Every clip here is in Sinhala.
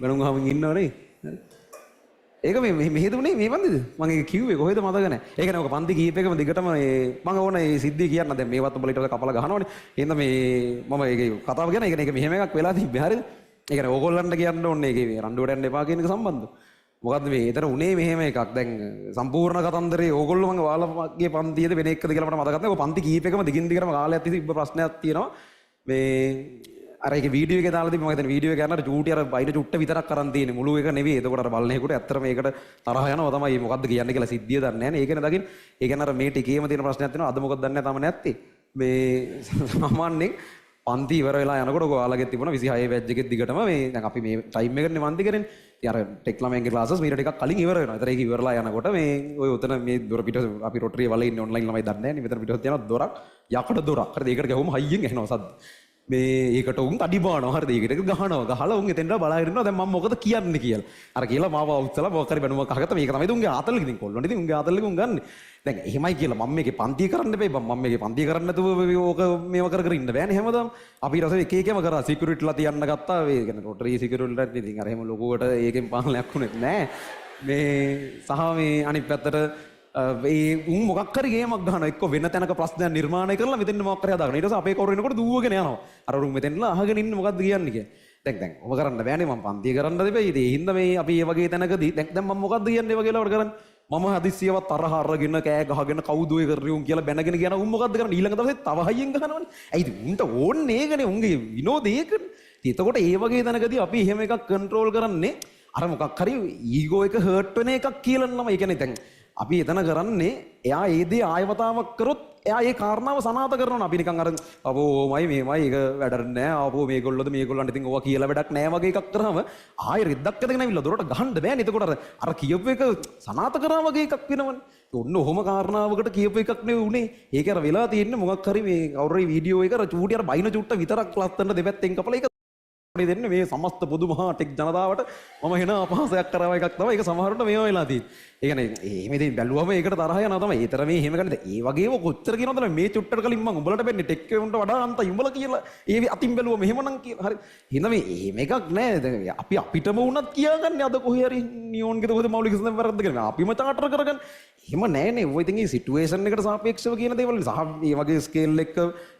බැනුම් අහමින් ඉන්නවනේ. ඒක මේ මෙහෙද උනේ මේ පන්තිද? මං ඒක කිව්වේ කොහෙද මතක නැහැ. ඒ කියන්නේ ඔක පන්ති කීපයකම දිගටම මේ මං ඕන මේ සිද්ධිය කියන්න. දැන් මේවත් උඹලා ඊට පස්සේ කපලා ගහනවනේ. එහෙනම් මේ මම ඒකේ කතාව කියන ඒ කියන්නේ ඒක මෙහෙම එකක් වෙලා තිබ්බේ. හරිද? ඒ කියන්නේ ඕගොල්ලන්ට කියන්න ඕනේ ඒකේ මේ රණ්ඩුවට යන්න එපා කියන එක සම්බන්ධ. මොකද්ද මේ එතන උනේ මෙහෙම එකක්. දැන් සම්පූර්ණ කතන්දරේ ඕගොල්ලෝ මං ඔයාලගේ පන්තියේද වෙන එකද කියලා මට මතකත් නැහැ. ඔය පන්ති කීපයකම දිගින් දිගටම කාලයක් තිස්සේ තිබ්බ ප්‍රශ්නයක් තියෙනවා. මේ අර ඒකේ වීඩියෝ එකේ දාලා තිබ්බ මම හිතන්නේ වීඩියෝ එක යන අර චූටි අර බයින චුට්ට විතරක් අරන් තියෙන්නේ මුළු එක නෙවෙයි. එතකොට අර බලන එකට ඇත්තටම ඒකට තරහ යනවා තමයි. මේ මොකද්ද කියන්නේ කියලා සිද්ධිය දන්නේ නැහැ නේ. ඒකනේ දකින්න. ඒ කියන්නේ අර මේ ටිකේම තියෙන ප්‍රශ්නයක් තියෙනවා. අද මොකද දන්නේ නැහැ තාම නැත්තේ. මේ සාමාන්‍යයෙන් පන්ති ඉවර වෙලා යනකොට ඔයාලගේ තිබුණා 26 බැච් එකේ දිගටම මේ දැන් අපි මේ ටයිම් එකනේ පන්ති කරන්නේ. ඉතින් අර ටෙක් ළමයින්ගේ ක්ලාසස් මීට ටිකක් කලින් ඉවර වෙනවා. ඒතර ඒක ඉවරලා යනකොට මේ ඔය උතන මේ දොර පිට අපි රොටරිය වල ඉන්නේ ඔන්ලයින් ළමයි දන්නේ නැහැ නේ. මෙතන පිටවත් යනවා දොරක් යකඩ දොරක්. හරිද? ඒකට ගැහුවම හයියෙන් ඇහෙනවා සද්ද. මේ ඒකට උන් අඩි බානවා. හරිද? ඒකට ගහනවා. ගහලා උන් එතෙන්ට බලාගෙන ඉන්නවා. දැන් මම මොකද කියන්නේ කියලා. අර කියලා මාව අවුස්සලා මොකක් හරි බැනුමක් අහගත්තා. මේක තමයි උන්ගේ ආතල් එක. ඉතින් කොල්ලොන්ට ඉතින් උන්ගේ ආතල් එක උන් ගන්නෙ. දැන් එහෙමයි කියලා මම මේකේ පන්ති කරන්න එපා. මම මේකේ පන්ති කරන්න නැතුව ඕක මේව කර කර ඉන්න බෑනේ හැමදාම. අපි ඊට පස්සේ එක එකම කරා. සිකියුරිටිලා තියන්න ගත්තා. ඒ කියන්නේ රොටරි සිකියුරිටිලා ඉතින් අර එහෙම ලොකුවට ඒකෙන් පාලනයක් වුණෙත් නෑ. මේ සහ මේ අනිත් පැත්තට ඒ උන් මොකක් හරි ගේමක් ගහනවා. එක්ක වෙන තැනක ප්‍රශ්නයක් නිර්මාණය කරලා මෙතෙන් මොකක් හරි හදාගන්න. ඊට පස්සේ අපේ කවුරු එනකොට දුවගෙන යනවා. අර උන් මෙතෙන්ලා අහගෙන ඉන්න මොකද්ද කියන්නේ කියලා. දැන් දැන් ඔබ කරන්න බෑනේ මම පන්තිය කරන්න දෙපැයි. ඉතින් ඒ හින්දා මේ අපි මේ වගේ තැනකදී දැන් දැන් මම මොකද්ද කියන්නේ මේ වගේ වෙලාවට කරන්නේ? මම හදිස්සියවත් තරහ අරගෙන කෑ ගහගෙන කවුද ඔය කරන්නේ උන් කියලා බැනගෙන ගියා නම් උන් මොකද්ද කරන්නේ? ඊළඟ දවසේ තව හයියෙන් ගහනවනේ. ඇයි ඉතින් උන්ට ඕන්නේ ඒකනේ උන්ගේ විනෝදේ ඒකනේ. ඉතින් එතකොට ඒ වගේ තැනකදී අපි එහෙම එකක් කන්ට්‍රෝල් කරන්නේ අර මොකක් හරි ඊගෝ එක හර්ට් වෙන එකක් කියලා නම. ඒ කියන්නේ දැන් අපි එතන කරන්නේ එයා ඒ දේ ආය වතාවක් කරොත් එයා ඒ කාරණාව සනාථ කරනවා. අපි නිකන් අර අපෝ ඕමයි මේමයි ඒක වැඩක් නෑ අපෝ මේගොල්ලෝද මේගොල්ලන්ට ඉතින් ඕවා කියලා වැඩක් නෑ වගේ එකක් කරාම ආයෙ රෙද්දක් ඇදගෙන ඇවිල්ලා දොරට ගහන්න බෑනේ. එතකොට අර අර කියපු එක සනාථ කරා වගේ එකක් වෙනවනේ. ඔන්න ඔහොම කාරණාවකට කියපු එකක් නෙවෙයි උනේ. ඒක අර වෙලා තියෙන්නේ මොකක් හරි මේ කවුරු හරි වීඩියෝ එක අර චූටි අර බයින චුට්ට විතරක් ලස්සනට දෙපැත්තෙන් කපලා ඒක දෙන්නේ මේ සමස්ත පොදු මහා ටෙක් ජනතාවට මම හෙන අපහාසයක් කරව එකක් තමයි. ඒක සමහරවිට මේවා වෙලා තියෙන්නේ. ඒ කියන්නේ එහෙම ඉතින් බැලුවම ඒකට තරහ යනවා තමයි. ඒතර මේ එහෙම ගන්නේ. ඒ වගේම කොච්චර කියනවද මේ චුට්ටට කලින් මං උඹලට වෙන්නේ ටෙක් උන්ට වඩා අන්තයි උඹලා කියලා. ඒ අතින් බැලුවම එහෙමනම් කියලා. හරි. එහෙනම් මේ එහෙම එකක් නෑ. දැන් අපි අපිටම වුණත් කියාගන්නේ අද කොහේ හරි නියෝන් ගෙද කොහෙද මೌಲಿක සඳන් වැරද්ද කියලා. අපිම චාටර් කරගන්න. එහෙම නෑනේ. ඔය ඉතින් මේ සිටුේෂන් එකට සාපේක්ෂව කියන දේවල් සහ මේ වගේ ස්කේල් එක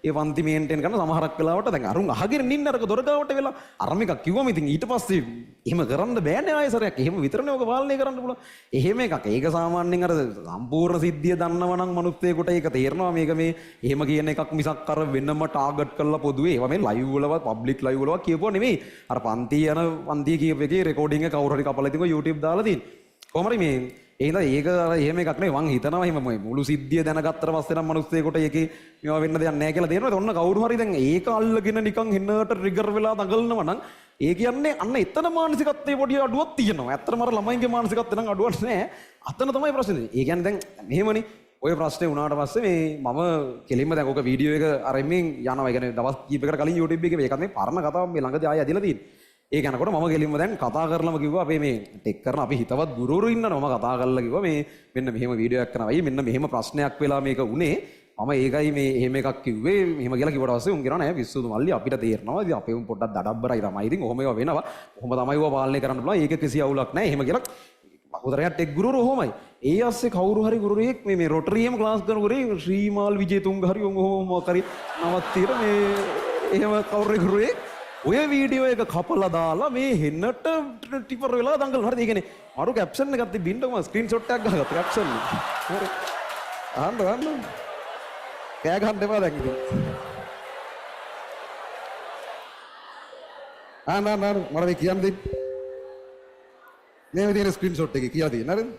ඒ පන්ති මේන්ටේන් කරන සමහරක් වෙලාවට දැන් අරුන් අහගෙන ඉන්න අරක දොර ගාවට වෙලා අරම එකක් කිව්වම ඉතින් ඊට පස්සේ එහෙම කරන්න බෑනේ ආයෙ සරයක්. එහෙම විතරනේ ඔක පාලනය කරන්න පුළුවන්. එහෙම එකක්. ඒක සාමාන්‍යයෙන් අර සම්පූර්ණ සිද්ධිය දන්නව නම් මනුස්සයෙකුට ඒක තේරෙනවා මේක මේ එහෙම කියන එකක් මිසක් අර වෙනම ටාගට් කරලා පොදුවේ ඒවා මේ ලයිව් වලවත් පබ්ලික් ලයිව් වලවත් කියපුවා නෙමෙයි. අර පන්ති යන පන්තිය කියපු එකේ රෙකෝඩින් එක කවුරු හරි කපලා ඉතින් ඔය YouTube දාලා තියෙන. කොහොම හරි මේ ඒ හින්දා ඒක අර එහෙම එකක් නෙවෙයි. මං හිතනවා එහෙම මේ මුළු සිද්ධිය දැනගත්තට පස්සේ නම් මිනිස්සෙකුට ඒකේ මේවා වෙන්න දෙයක් නැහැ කියලා තේරෙනවා. ඔන්න කවුරු හරි දැන් ඒක අල්ලගෙන නිකන් හෙන්නට ට්‍රිගර් වෙලා දඟලනවා නම් ඒ කියන්නේ අන්න එතන මානසිකත්වයේ පොඩි අඩුවක් තියෙනවා. ඇත්තටම අර ළමයින්ගේ මානසිකත්වය නම් අඩුවක් නෑ. අතන තමයි ප්‍රශ්නේ. ඒ කියන්නේ දැන් මෙහෙමනේ ඔය ප්‍රශ්නේ වුණාට පස්සේ මේ මම කෙලින්ම දැන් ඔක වීඩියෝ එක අර එමින් යනවා. ඒ කියන්නේ දවස් කීපයකට කලින් YouTube එකේ මේකත් මේ පරණ කතාවක් මේ ළඟදී ආයෙ ඇදිලා තියෙන්නේ. ඒක යනකොට මම කෙලින්ම දැන් කතා කරලම කිව්වා අපේ මේ ටෙක් කරන අපි හිතවත් ගුරුවරු ඉන්නනවා. මම කතා කරලා කිව්වා මේ මෙන්න මෙහෙම වීඩියෝ එකක් කරනවා. අයියේ මෙන්න මෙහෙම ප්‍රශ්නයක් වෙලා මේක උනේ. මම ඒකයි මේ එහෙම එකක් කිව්වේ. මෙහෙම කියලා කිව්වට පස්සේ උන් කියනවා නෑ පිස්සුදු මල්ලි අපිට තේරෙනවා. ඉතින් අපේ උන් පොඩ්ඩක් දඩබ්බරයි තමයි. ඉතින් ඔහොම ඒවා වෙනවා. ඔහොම තමයි ඒවා පාලනය කරන්න පුළුවන්. ඒක කිසි අවුලක් නෑ. එහෙම කියලා බහුතරයක් ටෙක් ගුරුවරු ඔහොමයි. ඒ අස්සේ කවුරු හරි ගුරුවරයෙක් මේ මේ රොටරියේම ක්ලාස් කරන ගුරුවරයෙක් ශ්‍රීමාල් විජේතුංග හරි උන් ඔහොම මොකක් හරි නමක් තියෙන මේ එහෙම කවුරු හරි ගුරුවරයෙක් ඔය වීඩියෝ එක කපලා දාලා මේ හෙන්නට ටිපර් වෙලා දඟලන. හරිද? ඒ කියන්නේ මරු කැප්ෂන් එකක් තිබ්බින්ද මම ස්ක්‍රීන්ෂොට් එකක් ගහගත්තා කැප්ෂන් එක. හරි. අහන්න අහන්න. කෑ ගහන්න එපා දැන් ඉතින්. අහන්න අහන්න අහන්න මට මේ කියන්න දෙන්න. මේ තියෙන ස්ක්‍රීන්ෂොට් එකේ කියලා තියෙන හරිද?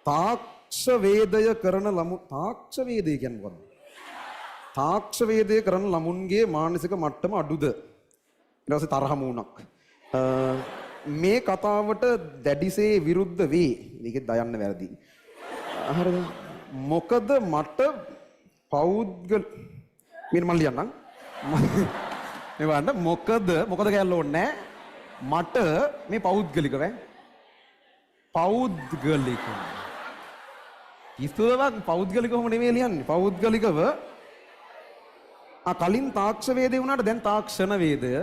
තාක්ෂ වේදය කරන ළමු තාක්ෂ වේදය කියන්නේ මොකද්ද? තාක්ෂ වේදය කරන ළමුන්ගේ මානසික මට්ටම අඩුද? ඊට පස්සේ තරහ මූණක්. මේ කතාවට දැඩිසේ විරුද්ධ වේ. මේකෙත් දයන්න වැරදි. හරිද? මොකද මට පෞද්ගල මෙන්න මම ලියන්නම්. මේ බලන්න මොකද මොකද කියන්න ඕනේ නෑ. මට මේ පෞද්ගලිකව පෞද්ගලිකව කිසිවක් පෞද්ගලිකවම නෙමෙයි ලියන්නේ. පෞද්ගලිකව ආ කලින් තාක්ෂ වේදේ වුණාට දැන් තාක්ෂණ වේදය.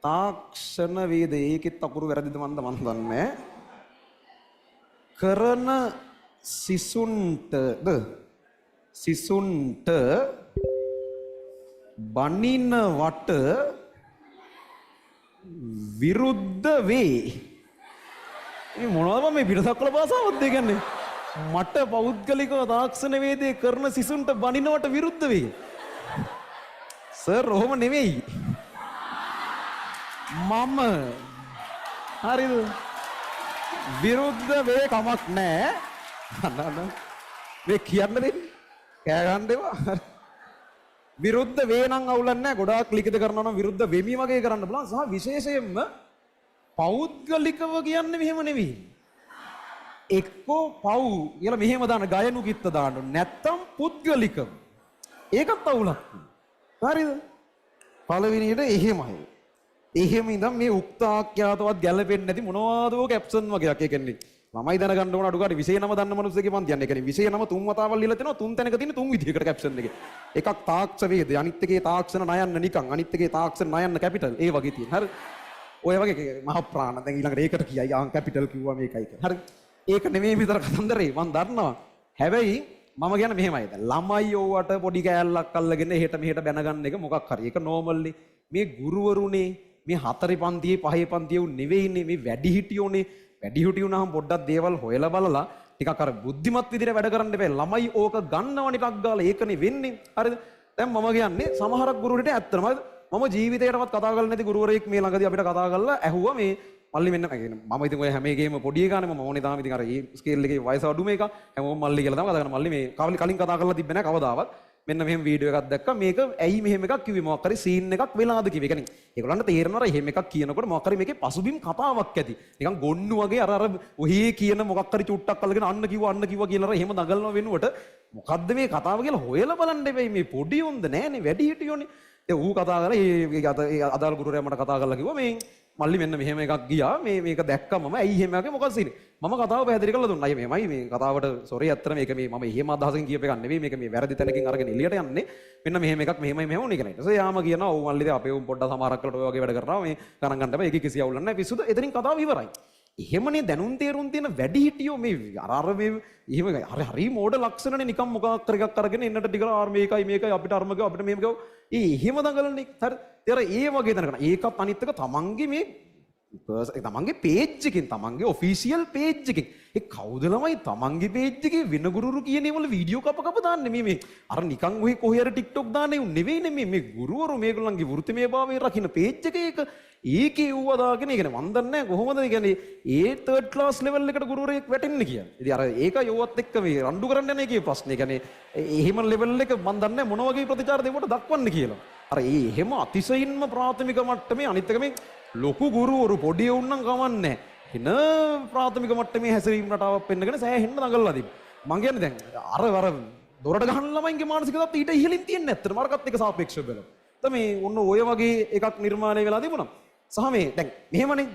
තාක්ෂණ වේදය ඒකෙත් අකුරු වැරදිද මන්ද මන් දන්නේ. කරන සිසුන්ටද සිසුන්ට බනින වට විරුද්ධ වේ. මේ මොනවද මම මේ පිටසක්වල භාෂාවක්ද ඒ කියන්නේ? මට පෞද්ගලිකව තාක්ෂණ වේදේ කරන සිසුන්ට බනිනවට විරුද්ධ වේ. සර් ඔහොම නෙවෙයි. මම හරිද? විරුද්ධ වේ කමක් නෑ. අන්න අන්න. මේ කියන්න දෙන්න. කෑ ගන්න එපා. විරුද්ධ වේ නම් අවුලක් නෑ. ගොඩාක් ලිඛිත කරනවා නම් විරුද්ධ වෙමි වගේ කරන්න පුළුවන්. සහ විශේෂයෙන්ම පෞද්ගලිකව කියන්නේ මෙහෙම නෙවෙයි. එක්කෝ පව් කියලා මෙහෙම දාන්න ගයනු කිත්ත දාන්න ඕනේ. නැත්තම් පුද්ගලිකව. ඒකත් අවුලක්. හරිද? පළවෙනියට එහෙමයි. එහෙම ඉඳන් මේ උක්ත ආඛ්‍යාතවත් ගැලපෙන්නේ නැති මොනවාදෝ කැප්ෂන් වගේක්. ඒ කියන්නේ ළමයි දැනගන්න ඕන අඩු ගානේ විෂය නම දන්න මිනිස්සුගේ පන්ති යන්නේ. ඒ කියන්නේ විෂය නම තුන් වතාවල් ලියලා තිනවා, තුන් තැනක තියෙන තුන් විදිහකට කැප්ෂන් එකේ. එකක් තාක්ෂ වේද, අනිත් එකේ තාක්ෂණ නයන්න නිකන්, අනිත් එකේ තාක්ෂණ නයන්න කැපිටල්. ඒ වගේ තියෙන. හරි. ඔය වගේ මහ ප්‍රාණ දැන් ඊළඟට ඒකට කියයි ආන් කැපිටල් කිව්වා මේකයි කියලා. හරි. ඒක නෙමෙයි විතර කතන්දරේ මං දන්නවා. හැබැයි මම කියන්නේ මෙහෙමයි. දැන් ළමයි ඕවට පොඩි කෑල්ලක් අල්ලගෙන එහෙට මෙහෙට බැන ගන්න එක මොකක් හරි. ඒක නෝමල්ලි. මේ ගුරුවරුනේ මේ හතරේ පන්තියේ පහේ පන්තියේ උන් නෙවෙයිනේ, මේ වැඩිහිටියෝනේ. වැඩිහිටියෝ වුණාම පොඩ්ඩක් දේවල් හොයලා බලලා ටිකක් අර බුද්ධිමත් විදිහට වැඩ කරන්න එපා. ළමයි ඕක ගන්නවනේ ටක් ගාලා, ඒකනේ වෙන්නේ. හරිද? දැන් මම කියන්නේ සමහරක් ගුරුවරුන්ට ඇත්තටම මම ජීවිතේටවත් කතා කරලා නැති ගුරුවරයෙක් මේ ළඟදී අපිට කතා කරලා ඇහුවා මේ මල්ලි මෙන්න මම ඉතින් ඔය හැම එකේම පොඩි එකානේ මම ඕනේ තාම ඉතින් අර ඒ ස්කේල් එකේ වයස අඩුම එක හැමෝම මල්ලි කියලා තමයි කතා කරන්නේ. මල්ලි මේ කලින් කතා කරලා තිබ්බේ නෑ කවදාවත්. මෙන්න මෙහෙම වීඩියෝ එකක් දැක්කා, මේක ඇයි මෙහෙම එකක් කිව්වේ, මොකක් හරි සීන් එකක් වෙලාද කිව්වේ. ඒ කියන්නේ ඒගොල්ලන්ට තේරෙනවා අර එහෙම එකක් කියනකොට මොකක් හරි මේකේ පසුබිම් කතාවක් ඇති. නිකන් ගොන්නු වගේ අර අර ඔහේ කියන මොකක් හරි චුට්ටක් අල්ලගෙන අන්න කිව්වා අන්න කිව්වා කියලා අර එහෙම දඟලනව වෙනුවට මොකද්ද මේ කතාව කියලා හොයලා බලන්න එපා. මේ පොඩි උන්ද නෑනේ, වැඩිහිටියෝනේ. ඒ ඌ කතා කරලා ඒ අදාළ ගුරුවරයා මට කතා කරලා කිව්වා මේ මල්ලි මෙන්න මෙහෙම එකක් ගියා, මේ මේක දැක්කමම ඇයි එහෙම එකක් මොකක්ද සීනේ. මම කතාව පැහැදිලි කරලා දුන්නා. අයියේ මෙහෙමයි මේ කතාවට සෝරි ඇත්තට මේක මේ මම එහෙම අදහසකින් කියප එකක් නෙවෙයි, මේක මේ වැරදි තැනකින් අරගෙන එළියට යන්නේ. මෙන්න මෙහෙම එකක් මෙහෙමයි මෙහෙම වුණේ කියලා. ඊට පස්සේ යාම කියනවා ඔව් මල්ලි ඉතින් අපේ උන් පොඩ්ඩක් සමහරක් වෙලාවට ඔය වගේ වැඩ කරනවා, මේ ගණන් ගන්න බෑ, ඒකේ කිසි අවුලක් නැහැ, පිස්සුද. එතනින් කතාව ඉවරයි. එහෙමනේ දැනුම් තේරුම් තියෙන වැඩිහිටියෝ මේ අර අර මේ එහෙම අර හරි මෝඩ ලක්ෂණනේ, නිකන් මොකක් හරි එකක් අරගෙන එන්නට ටික ආර් මේකයි මේකයි අපිට අරම ගියා අපිට මෙහෙම ගියා ඒ එහෙම දඟලන්නේ. හරි. ඉතින් අර ඒ වගේ දැනගන්න. ඒකත් අනිත් එක තමන්ගේ මේ තමන්ගේ පේජ් එකකින්, තමන්ගේ ඔෆිෂියල් පේජ් එකකින් ඒ කවුද ළමයි තමන්ගේ පේජ් එකේ වෙන ගුරුවරු කියන ඒවල වීඩියෝ කප කප දාන්නේ. මේ මේ අර නිකන් ඔහි කොහේ හරි ටික්ටොක් දාන්නේ උන් නෙවෙයිනේ. මේ මේ ගුරුවරු මේගොල්ලන්ගේ වෘත්තිමය භාවය රකින්න පේජ් එක ඒක ඒකේ ඌව දාගෙන, ඒ කියන්නේ මන් දන්නේ නැහැ කොහොමද ඒ කියන්නේ ඒ තර්ඩ් ක්ලාස් ලෙවල් එකට ගුරුවරයෙක් වැටෙන්නේ කියලා. ඉතින් අර ඒක යෝවත් එක්ක මේ රණ්ඩු කරන්න යන එකේ ප්‍රශ්නේ. ඒ කියන්නේ එහෙම ලෙවල් එක මන් දන්නේ නැහැ මොන වගේ ප්‍රතිචාර දෙවට දක්වන්න කියලා. අර ඒ එහෙම අතිශයින්ම ප්‍රාථමික මට්ටමේ, අනිත් එක මේ ලොකු ගුරුවරු පොඩි උන් නම් කමන්නේ නැහැ. එන ප්‍රාථමික මට්ටමේ හැසිරීම රටාවක් පෙන්නගෙන සෑහෙන්න දඟලලා තිබ්බා. මං කියන්නේ දැන් අර අර දොරට ගහන ළමයින්ගේ මානසික තත්ත්වය ඊට ඉහළින් තියෙන්නේ ඇත්තටම අරකත් එක්ක සාපේක්ෂව බලමු. දැන් මේ ඔන්න ඔය වගේ එකක් නිර්මාණය වෙලා තිබුණා. සහ මේ දැන් මෙහෙමනේ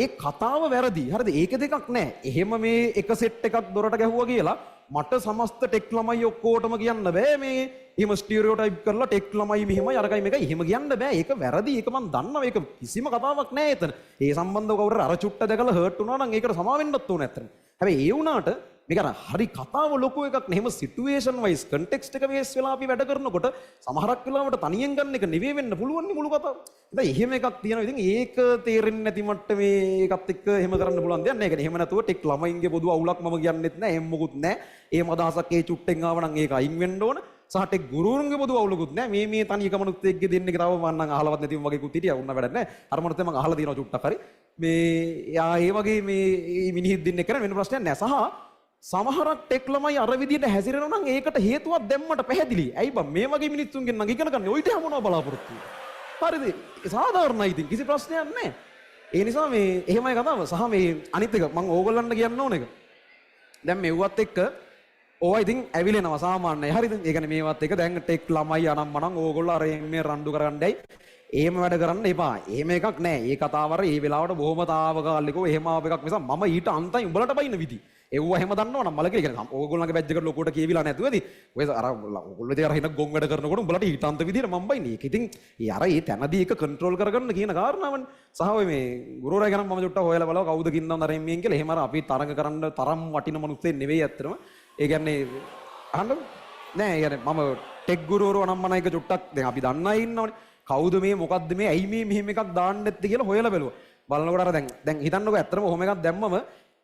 ඒ කතාව වැරදි. හරිද? ඒක දෙකක් නෑ. එහෙම මේ එක සෙට් එකක් දොරට ගැහුවා කියලා මට සමස්ත ටෙක් ළමයි ඔක්කොටම කියන්න බෑ. මේ එහෙම ස්ටීරියෝටයිප් කරලා ටෙක් ළමයි මෙහෙමයි අරකයි මේකයි එහෙම කියන්න බෑ. ඒක වැරදි. ඒක මං දන්නවා. ඒක කිසිම කතාවක් නෑ එතන. ඒ සම්බන්ධව කවුරු හරි අර චුට්ට දැකලා හර්ට් වුණා නම් ඒකට සමා වෙන්නත් ඕන ඇත්තටම. හැබැයි ඒ වුණාට මේක අර හරි කතාව ලොකු එකක් නේ. එහෙම සිටුේෂන් වයිස් කන්ටෙක්ස්ට් එක බේස් වෙලා අපි වැඩ කරනකොට සමහරක් වෙලාවට තනියෙන් ගන්න එක නෙවෙයි වෙන්න පුළුවන් නේ මුළු කතාව. ඉතින් එහෙම එකක් තියෙනවා. ඉතින් ඒක තේරෙන්නේ නැති මට්ටමේ ඒකත් එක්ක එහෙම කරන්න පුළුවන් දෙයක් නෑ. ඒ කියන්නේ එහෙම නැතුව ටෙක් ළමයින්ගේ පොදු අවුලක් මම කියන්නෙත් නෑ. එහෙම මොකුත් නෑ. එහෙම අදහසක් ඒ චුට්ටෙන් ආව නම් ඒක අයින් වෙන්න ඕන. සහ ටෙක් ගුරුවරුන්ගේ පොදු අවුලකුත් නෑ. මේ මේ තනි එක මනුස්සයෙක්ගේ දෙන්නෙක් තව මං නම් අහලවත් නැතිව වගේකුත් හිටියා. උන්න වැඩක් නෑ. අර මනුස්සයා මං අහලා තියෙනවා චුට්ටක් හරි. මේ යා ඒ වගේ මේ මිනිහෙක් දෙන්නෙක් කරන් වෙන ප්‍රශ්නයක් නෑ. සහ සමහරක් ටෙක් ළමයි අර විදියට හැසිරෙනවා නම් ඒකට හේතුවක් දැම්මට පැහැදිලි. ඇයි බං මේ වගේ මිනිස්සුන්ගෙන් නම් ඉගෙන ගන්න ඔයිට හැමෝම බලාපොරොත්තු වෙන්නේ. හරිද? ඒ සාධාරණයි ඉතින් කිසි ප්‍රශ්නයක් නෑ. ඒ නිසා මේ එහෙමයි කතාව. සහ මේ අනිත් එක මං ඕගොල්ලන්ට කියන්න ඕන එක. දැන් මෙව්වත් එක්ක ඕවා ඉතින් ඇවිලෙනවා සාමාන්‍යයි. හරිද? ඒ කියන්නේ මේවත් එක දැන් ටෙක් ළමයි අනම් මනම් ඕගොල්ලෝ අර මේ රණ්ඩු කරගන්නයි. එහෙම වැඩ කරන්න එපා. එහෙම එකක් නෑ. ඒ කතාව අර ඒ වෙලාවට බොහොම තාවකාලිකව එහෙම ආව එකක් මිසක් මම ඊට අන්තයි උඹලට බයින විදි. එව්ව එහෙම දන්නවනම් මලක කියන්නේ ඕගොල්ලන්ගේ බැච් එකට ලොකුවට කියවිලා නැතුව ඇති. ඔය අර ඕගොල්ලෝ ඉතින් අර හින ගොන් වැඩ කරනකොට උඹලට ඊටන්ත විදියට මම බයින්නේ. ඒක ඉතින් ඒ අර ඒ තැනදී ඒක කන්ට්‍රෝල් කරගන්න කියන කාරණාවනේ. සහ ඔය මේ ගුරුවරයා ගැන මම චුට්ටක් හොයලා බලවා කවුද කින්නම් අර එම්මියෙන් කියලා. එහෙම අර අපි තරඟ කරන්න තරම් වටින මිනිස්සෙක් නෙවෙයි ඇත්තටම. ඒ කියන්නේ අහන්නකෝ. නෑ ඒ කියන්නේ මම ටෙක් ගුරුවරු අනම්මන එක චුට්ටක් දැන් අපි දන්න අය ඉන්නවනේ. කවුද මේ මොකද්ද මේ ඇයි මේ මෙහෙම එකක් දාන්න නැත්තේ කියලා හොයලා බැලුවා. බලනකොට අර දැන් දැන් හිතන්නකෝ ඇත්තටම ඔහොම එකක් දැම්මම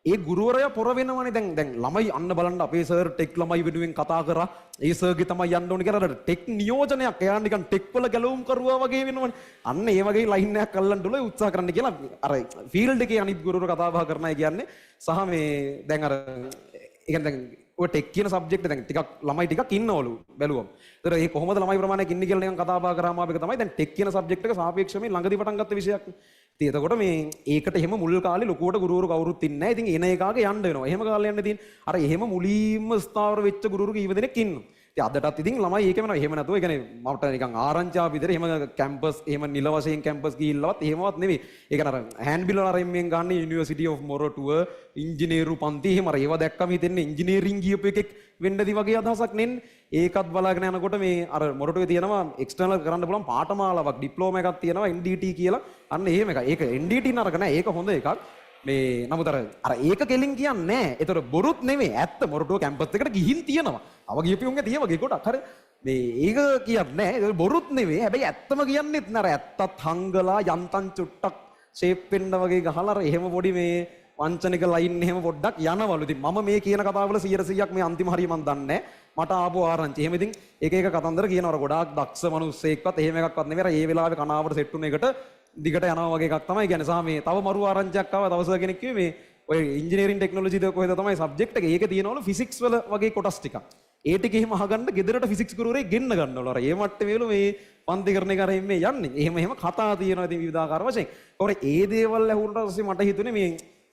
ඒ ගුරුවරයා පොර වෙනවනේ. දැන් දැන් ළමයි අන්න බලන්න අපේ සර් ටෙක් ළමයි වෙනුවෙන් කතා කරා. ඒ සර්ගේ තමයි යන්න ඕනේ කියලා අර ටෙක් නියෝජනයක් එයා නිකන් ටෙක් වල ගැලවුම් කරුවා වගේ වෙනවනේ. අන්න ඒ වගේ ලයින් එකක් අල්ලන්න උල උත්සාහ කරන්න කියලා අර ෆීල්ඩ් එකේ අනිත් ගුරුවරු කතා බහ කරන අය කියන්නේ. සහ මේ දැන් අර ඒ කියන්නේ දැන් ඔය ටෙක් කියන සබ්ජෙක්ට් දැන් ටිකක් ළමයි ටිකක් ඉන්නවලු බැලුවම. ඒතර ඒ කොහොමද ළමයි ප්‍රමාණයක් ඉන්නේ කියලා නිකන් කතා බහ කරාම ආප එක තමයි දැන් ටෙක් කියන සබ්ජෙක්ට් එක සාපේක්ෂව මේ ළඟදී පටන් ගත්ත විෂයක්. ඉතින් එතකොට මේ ඒකට එහෙම මුල් කාලේ ලොකුවට ගුරුවරු කවුරුත් ඉන්නේ නැහැ. ඉතින් එන එකාගේ යන්න වෙනවා. එහෙම කාලේ යන්න තියෙන අර එහෙම මුලින්ම ස්ථාවර වෙච්ච ගුරුවරු කීප දෙනෙක් ඉන්නවා. ඉතින් අදටත් ඉතින් ළමයි ඒකම වෙනවා. එහෙම නැතුව ඒ කියන්නේ මට නිකන් ආරංචි ආව විදිහට එහෙම කැම්පස් එහෙම නිල වශයෙන් කැම්පස් ගිහිල්ලවත් එහෙමවත් නෙවෙයි. ඒ කියන්නේ අර හෑන්ඩ්බිල් වල අර එම්ෙන් ගන්න යුනිවර්සිටි ඔෆ් මොරටුව ඉංජිනේරු පන්ති එහෙම අර ඒවා දැක්කම හිතෙන්නේ ඉංජිනේරින් ගියපු එකෙක් වෙන්නදි වගේ අදහසක් නෙන්නේ. ඒකත් බලාගෙන යනකොට මේ අර මොරටුවේ තියෙනවා එක්ස්ටර්නල් කරන්න පුළුවන් පාඨමාලාවක් ඩිප්ලෝමා එකක් තියෙනවා NDT කියලා. අන්න එහෙම එකක්. ඒක NDT නරක නෑ. ඒක හොඳ එකක්. මේ නමුත් අර අර ඒක කෙලින් කියන්නේ නෑ. ඒතර බොරුත් නෙමෙයි. ඇත්ත මොරටුව කැම්පස් එකට ගිහින් තියෙනවා. අව ගියපු උන්ගේ තියෙනවා ගේ ගොඩක්. හරි. මේ ඒක කියන්නේ නෑ. ඒක බොරුත් නෙමෙයි. හැබැයි ඇත්තම කියන්නෙත් නෑ. අර ඇත්තත් හංගලා යන්තම් චුට්ටක් ෂේප් වෙන්න වගේ ගහලා අර එහෙම පොඩි මේ වංචනික ලයින් එහෙම පොඩ්ඩක් යනවලු. ඉතින් මම මේ කියන කතාවල 100%ක් මේ අන්තිම හරිය මන් දන්නේ නෑ. මට ආපු ආරංචි. එහෙම ඉතින් එක එක කතන්දර කියනවා. අර ගොඩාක් දක්ෂ මිනිස්සෙක්වත් එහෙම එකක්වත් නෙමෙයි. අර ඒ වෙලාවේ කනාවට සෙට් වුණ එකට දිගට යනවා වගේ එකක් තමයි කියන්නේ. සහ මේ තව මරු ආරංචියක් ආවා. තව සර් කෙනෙක් කිව්වේ මේ ඔය ඉංජිනේරින් ටෙක්නොලොජි ද කොහෙද තමයි සබ්ජෙක්ට් එක. ඒකේ තියෙනවලු ෆිසික්ස් වල වගේ කොටස් ටිකක්. ඒ ටික එහෙම අහගන්න ගෙදරට ෆිසික්ස් ගුරුවරයෙක් ගෙන්න ගන්නවලු. අර ඒ මට්ටමේලු මේ පන්ති කරන එක අර එහෙම මේ යන්නේ. එහෙම එහෙම කතා තියෙනවා ඉතින් විවිධාකාර වශයෙන්. කොහොමද ඒ දේවල් ඇහුනට පස්සේ මට හිතුනේ මේ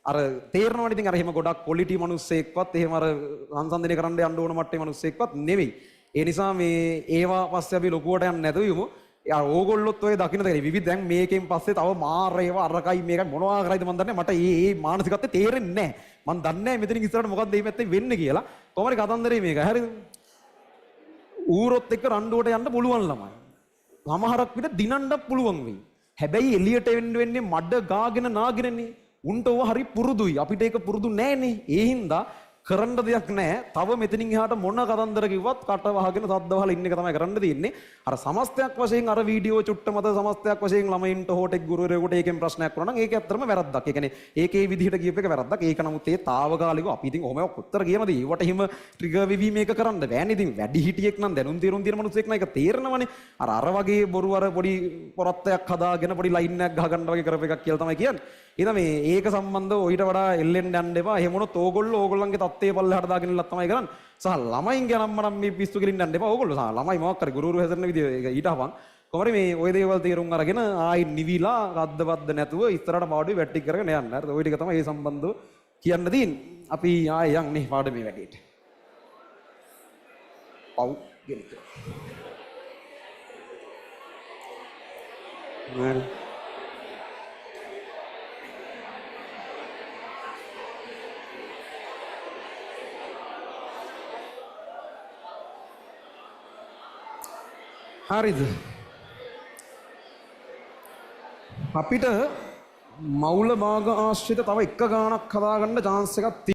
අර තේරෙනවනේ ඉතින් අර එහෙම ගොඩක් ක්වොලිටි මිනිස්සෙක්වත් එහෙම අර සංසන්දනය කරන්න යන්න ඕන මට්ටමේ මිනිස්සෙක්වත් නෙවෙයි. ඒ නිසා මේ ඒවා පස්සේ අපි ලොකුවට යන්නේ නැතුව යමු. යා ඕගොල්ලොත් ඔය දකින්න දේ විවිධ දැන් මේකෙන් පස්සේ තව මාර ඒවා අරකයි මේකයි මොනවා කරයිද මන් දන්නේ නැහැ. මට ඒ ඒ මානසිකත්වය තේරෙන්නේ නැහැ. මන් දන්නේ නැහැ මෙතනින් ඉස්සරහට මොකද්ද මේ පැත්තෙන් වෙන්නේ කියලා. කොහොම හරි කතන්දරේ මේක. හරිද? ඌරොත් එක්ක රණ්ඩුවට යන්න පුළුවන් ළමයි. සමහරක් විට දිනන්නත් පුළුවන් වෙයි. හැබැයි එළියට එන්න වෙන්නේ මඩ ගාගෙන නාගෙනනේ. උන්ට ඕව හරි පුරුදුයි. අපිට ඒක පුරුදු නෑනේ. ඒ හින්දා කරන්න දෙයක් නෑ. තව මෙතනින් එහාට මොන කතන්දර කිව්වත් කට වහගෙන සද්ද වහලා ඉන්න එක තමයි කරන්න තියෙන්නේ. අර සමස්තයක් වශයෙන් අර වීඩියෝ චුට්ට මත සමස්තයක් වශයෙන් ළමයින්ට හෝ ටෙක් ගුරුවරයෙකුට ඒකෙන් ප්‍රශ්නයක් වුණා නම් ඒක ඇත්තටම වැරද්දක්. ඒ කියන්නේ ඒකේ විදිහට කියපු එක වැරද්දක්. ඒක නමුත් ඒ తాවකාලිකව අපි ඉතින් ඔහොම කොච්චර කියනවද ඒවට එහෙම ට්‍රිගර් වෙවි මේක කරන්න බෑනේ. ඉතින් වැඩි හිටියෙක් නම් දැනුම් තීරුම් තියෙන මිනිස්සෙක් නම් ඒක තේරෙනවනේ. අර අර වගේ බොරු අර පොඩි පොරත්තයක් හදාගෙන පොඩි ලයින් එකක් ගහගන්න වගේ කරපු එකක් කියලා තමයි කියන්නේ. ඉතින් මේ ඒක සම්බන්ධව ඊට වඩා එල්ලෙන්න යන්න එපා. එහෙම වුණොත් ඕගොල්ලෝ ඕගොල්ලන්ගේ තත්ත්වය පල්ලෙහාට දාගෙන ඉන්නත් තමයි කරන්නේ. සහ ළමයින් ගැන නම් මේ පිස්සු කෙලින්න යන්න එපා. ඕගොල්ලෝ සහ ළමයි මොකක් හරි ගුරුවරු හැසිරෙන විදිය ඒක ඊට අහපන්. කොහොම හරි මේ ඔය දේවල් තේරුම් අරගෙන ආයි නිවිලා ගද්දවද්ද නැතුව ඉස්සරහට පාඩුවේ වැට් ටික කරගෙන යන්න. හරිද? ඔය ටික තමයි ඒ සම්බන්ධව කියන්න තියෙන්නේ. අපි ආයේ යන් නේ පාඩමේ වැඩේට. පව් ගෙනික. හරි. හරිද? අපිට මවුල භාග ආශ්‍රිත තව එක ගාණක් හදාගන්න chance එකක්